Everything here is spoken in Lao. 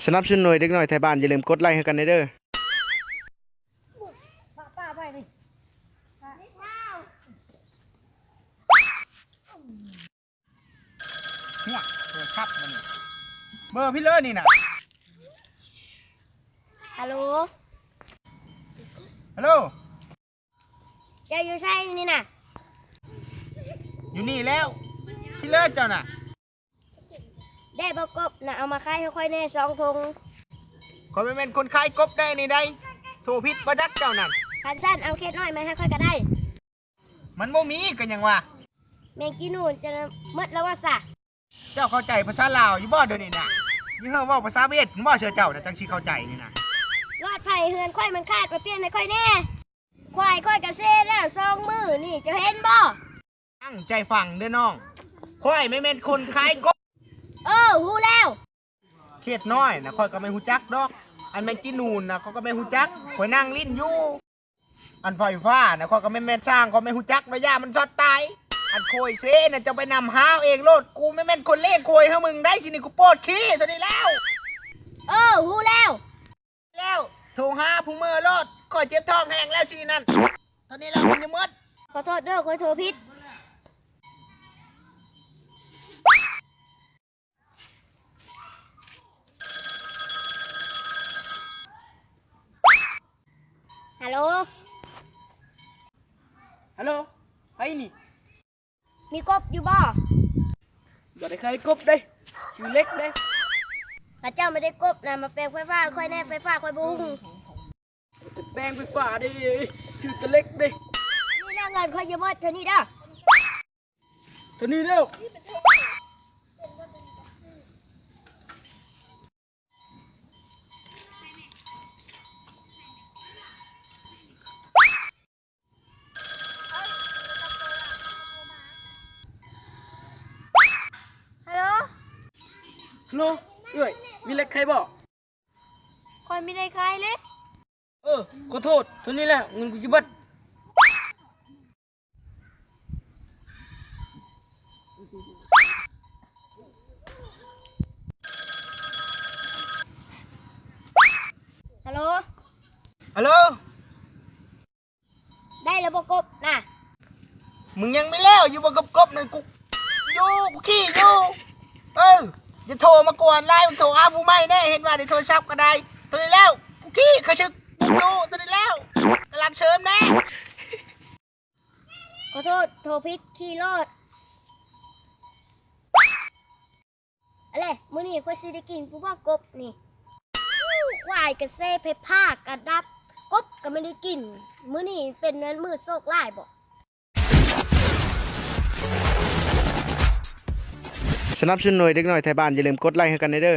ສະໜັບສະໜູນໂດຍເດັກນ້ອຍໄທບ້ານ ຢ່າລືມກົດໄລໃຫ້ກັນແດ່ເດີ. ເຮີ້ຍ ໂທລະສັບມັນ ເບີໃຜເລີນີ້ນະ? ຮັລໂຫຼ ຮັລໂຫຼ ເຈົ້າຢູ່ໃສນີ້ນະ? ຢູ່ນີ້ແລ້ວ. ໃຜເລີເຈົ້ານະ? ໄດ້ບໍ່ກົບນະ ເອົາມາຂາຍໃຫ້ຂ້ອຍແດ່ສອງຖົງ. ຂ້ອຍບໍ່ແມ່ນຄົນຂາຍກົບໄດ໋ນີ້ໄດ໋. ໂທຜິດບໍ່ຈັກເຈົ້ານັ້ນ. ຄັນຊັ້ນເອົາເຂດນ້ອຍມາໃຫ້ຂ້ອຍກໍໄດ້. ມັນບໍ່ມີກໍຍັງວ່າ. ແມງຈີນູນຈະໝົດແລ້ວວ່າຊະ. ເຈົ້າເຂົ້າໃຈພາສາລາວຢູ່ບໍ່ດຽວນີ້ນະ? ມີເຮີເວົ້າພາສາເວດບໍ່ ເຊື່ອເຈົ້ານະ ຈັ່ງຊິເຂົ້າໃຈນີ້ນະ. ຫຼອດໄຟເຮືອນຂ້ອຍມັນຂາດ ມາປ່ຽນໃຫ້ຂ້ອຍແດ່. ຄວາຍຂ້ອຍກະເຊແລ້ວສອງມື້ນີ້ ເຈົ້າເຫັນບໍ່? ຕັ້ງໃຈຟັງເດີນ້ອງ, ຂ້ອຍແມ່ນຄົນຂາຍກົບ. ເອີ ຮູ້ແລ້ວ. ເຂດນ້ອຍນະ ຂ້ອຍກໍແມ່ນຮູ້ຈັກດອກ. ອັນແມງຈີນູນນະ ຂ້ອຍກໍແມ່ນຮູ້ຈັກ, ຂ້ອຍນັ່ງຫຼິ້ນຢູ່. ອັນໄຟຟ້ານະ ຂ້ອຍກໍແມ່ນຊ່າງ, ຂ້ອຍແມ່ນຮູ້ຈັກ ໄລຍະມັນຊັອດຕາຍ. ອັນໂຄຍເຊນະ ເຈົ້າໄປນຳຫາເອົາເອງໂລດ. ກູແມ່ນຄົນລ້ຽງໂຄຍໃຫ້ມຶງໄດ໋ ຊິນີ້ ກູປວດຂີ້ໂຕນີ້ແລ້ວ. ເອີ ຮູ້ແລ້ວ. ແລ້ວ ໂທຫາຜູ້ເມີໂລດ, ຂ້ອຍເຈັບທ້ອງແຮງແລ້ວຊິນີ້ນັ້ນ. ຕອນນີ້ແລ້ວ ມັນຍັງໝົດ. ຂໍໂທດເດີ ຂ້ອຍໂທຜິດ. ຮັລໂຫຼ ຮັລໂຫຼ ໃຜນີ້? ມີກົບຢູ່ບໍ່? ບໍ່ໄດ້ຂາຍກົບເດ້, ຊື້ເຫຼັກເດ້. ຂ້າເຈົ້າບໍ່ໄດ້ກົບນະ, ມາແປງໄຟຟ້າຂ້ອຍແດ່, ໄຟຟ້າຂ້ອຍບໍ່ຮຸ່ງ. ຈະແປງໄຟຟ້າເດ້, ຊື້ແຕ່ເຫຼັກເດ້. ນີ້ແຫຼະເງິນຂ້ອຍຈະໝົດເທົ່ານີ້ເດີ. ເທົ່ານີ້ແລ້ວ. ຮັລໂຫຼ ຮັລໂຫຼ ເອື້ອຍ ມີເຫຼັກຂາຍບໍ່? ຂ້ອຍມີເຫຼັກຂາຍເລີຍ. ເອີ ຂໍໂທດ, ເທົ່ານີ້ແຫຼະ ເງິນກູຊິເບິດ. ຮັລໂຫຼ ຮັລໂຫຼ ໄດ້ແລ້ວບໍ່ກົບນະ? ມຶງຍັງບໍ່ແລ້ວຢູ່ບໍ່ກັບກົບນັ້ນ? ກູຢູ່ ກູຂີ້ຢູ່. ເອີ ຢ່າໂທມາກວນຫຼາຍ, ໂທຫາຜູ້ໃໝ່ແດ່, ເຫັນວ່າໄດ້ໂທລະສັບກໍໄດ້. ໂຕນີ້ແລ້ວ ກູຂີ້ຂ້າຊຶກຢູ່ ໂຕນີ້ແລ້ວ ກຳລັງເສີມແດ່. ຂໍໂທດ ໂທຜິດຂີ້ໂລດ. ອະເລ ມື້ນີ້ຂ້ອຍຊິໄດ້ກິນຜູ້ບ່າວກົບນີ້. ຄວາຍກະເຊ ໄຟຟ້າກະດັບ, ກົບກະບໍ່ໄດ້ກິນ. ມື້ນີ້ເປັນມື້ໂຊກຮ້າຍບໍ? ສະໜັບສະໜູນໂດຍເດັກນ້ອຍໄທບ້ານ, ຢ່າລືມກົດໄລໃຫ້ກັນແດ່ເດີ.